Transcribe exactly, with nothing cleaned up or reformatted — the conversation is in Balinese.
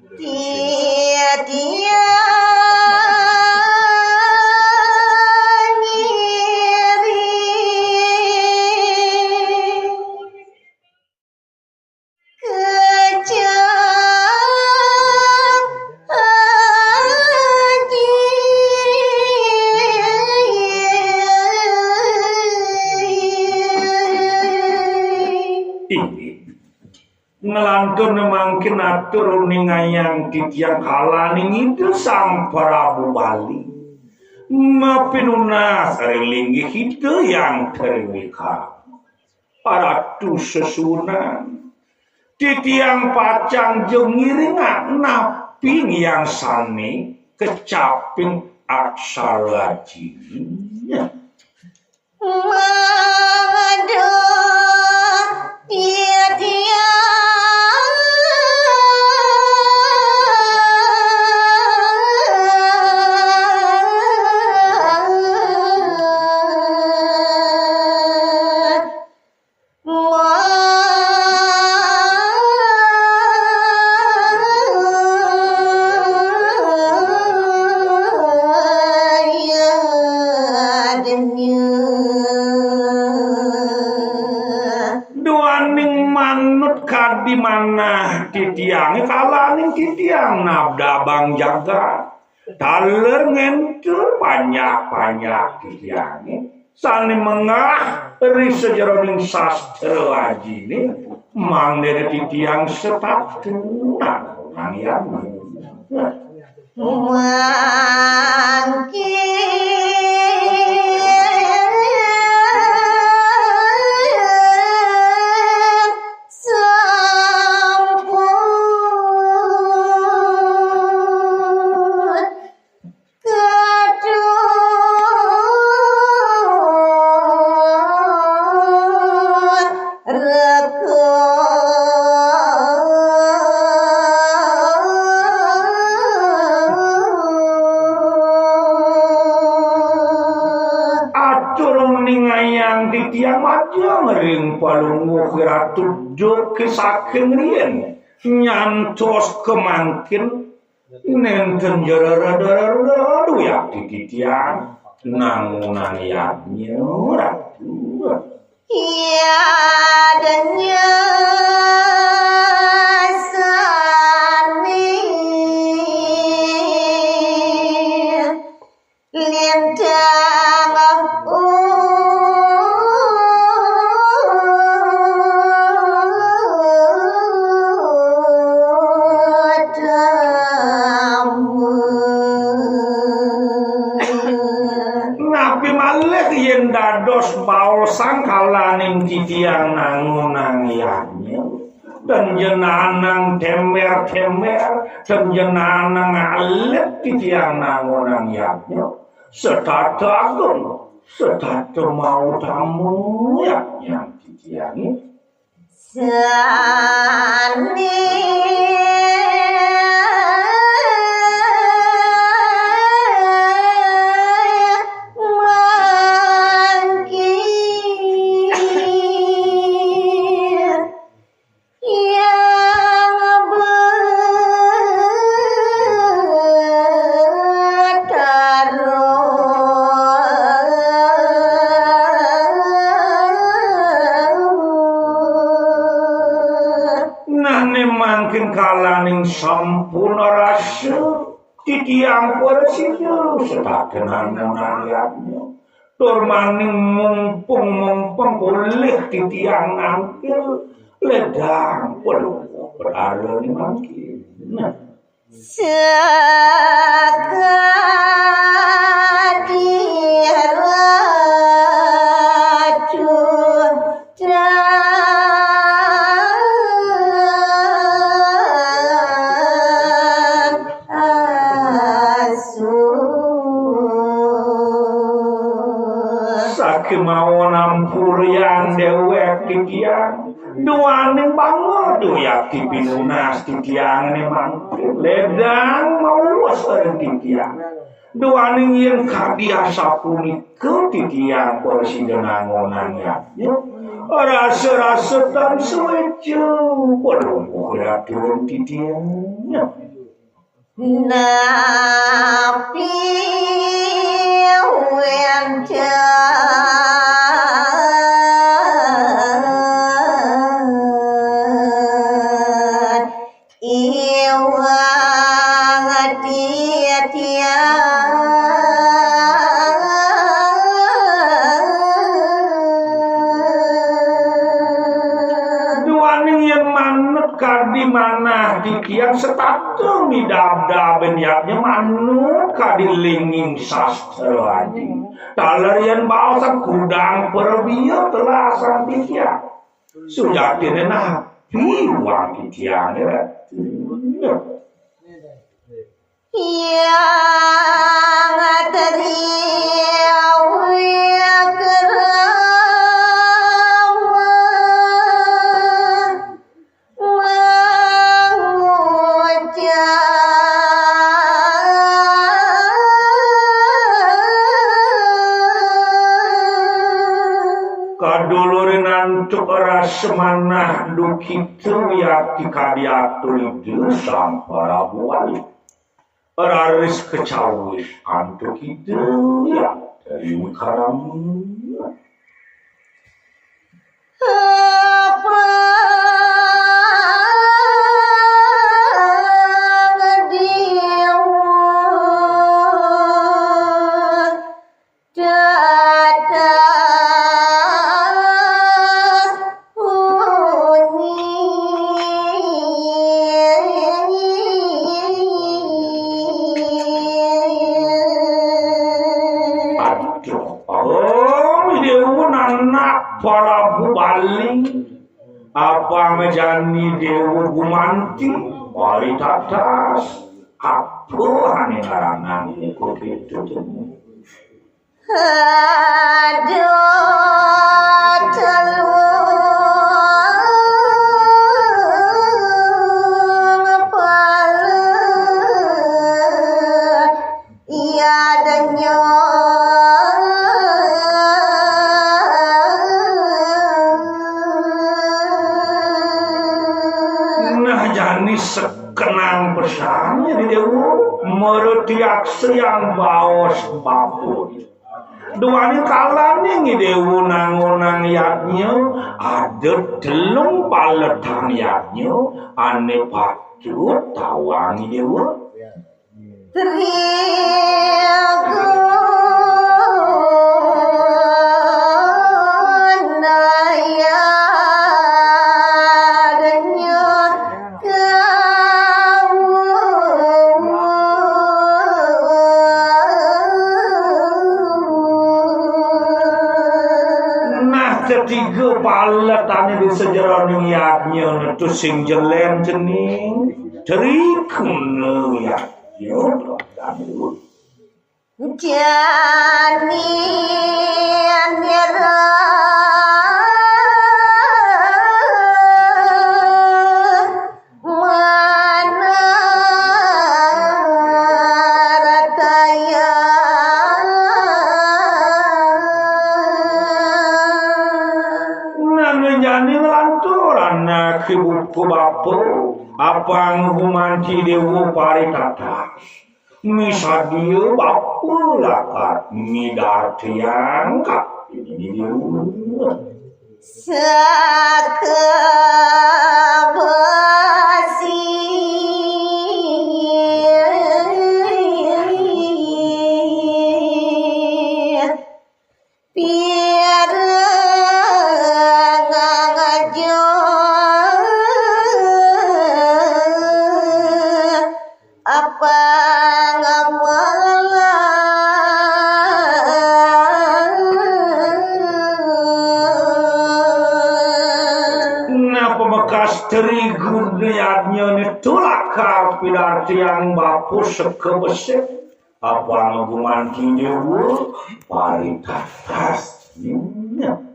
Titiang ngiring kecap haji. Inggih. Nglantur mangkin atur uningayang titiang kalaning Ida Sang Prabu Bali. Mapinunas ring linggih Ida Hyang Triwikara. Ratu sesuunan. Titiang pacang ja ngiringang napi ngiang sane kecaping aksara ajine. Maduh titiang. Duaning manut kadi manah titiange, kalaning titiang nabdabang jagat. Taler ngenter panjak-panjak titiange sane mengah ri sajeroning sastra ajine, mangdene titiang setata nang yang mangkin sampun Atur ningayang titiang majeng ring Palungguh Ratu Joki saking riin nyantos kemangkin. Nenten jererederedu yakti titiang nangunang yadnya, Ratu. Yadnya sani lintang utama. Napi malih yen dados baosang kalaning titiang nangunang yadnya? Ten jenengan tember-tember, ten jenengan alit titiang nangunang yadnya. Setata agung, setata mautama yadnya titiange. Sani mangkin yang betara. Nane mangkin kalaning sampun rasa titiang prasida setatenan nanayatnya. Tur maning mumpung-mumpung polih titiang nangkil ledang pelungguh perkara ni mangkin. Nah. Sakadi racun tan asuh. Sakemawon ampurian dewek titiang. Duaning banget duyati pinunas titiang ne mangkin. Ledang maulus ring titiang. Duaning yen kadi asapunika titiang prasida nangonang yadnya. Rasa-rasa tan sueca pelungguh ratuan titiang. Napi wénten iwang titiang. Duaning yén manut kadi manah titiang setata midabdabin yadnya manut kadi lingging sastra aji. Taler yén baos kudang prabéa telasan titiang. Sujatiné napi wang titiangé, Ratu? Hyang Teri Wikrama mangucap. Kadulurin antuk rasa manah duh kita wiakti kadi atur Ida Sang Prabu Bali. Raris kacawis antuk Ida Hyang Teri Wikrama. Apang Déwa dadas munyi. Aduh, oh, Déwa nanak Prabu Bali. Apang jani Déwa gumanti, paritatas, apa ané ngaranang iko itu temu. Aduh, telung palet. Iya, denyo. Nah, jani sekenang pesan ya, Déwa, meretiaksa yang baos bapun. Duaning kalaning Déwa nangunang yadnya, ada telung paletan yadnya ané patut tawang Déwa. Trigun ayadnya kau. Nah, ketiga palet ané di sajeroning yadnya netu sing jelén cening. Trikuna yadnya. Jani nira manarataya. Nanging jani nglantur anak ibu ku bapa, apang gumanti Déwa paritatas. Misadia bapa lakar midartayang ka ini Déwa. Saka besi pirang ngajo apa ngamala. Nah, pamekas Triguna yadnya ni tulakar pidartayang bapa seka besik. Apa ngumanti Déwa paritatas. Nah.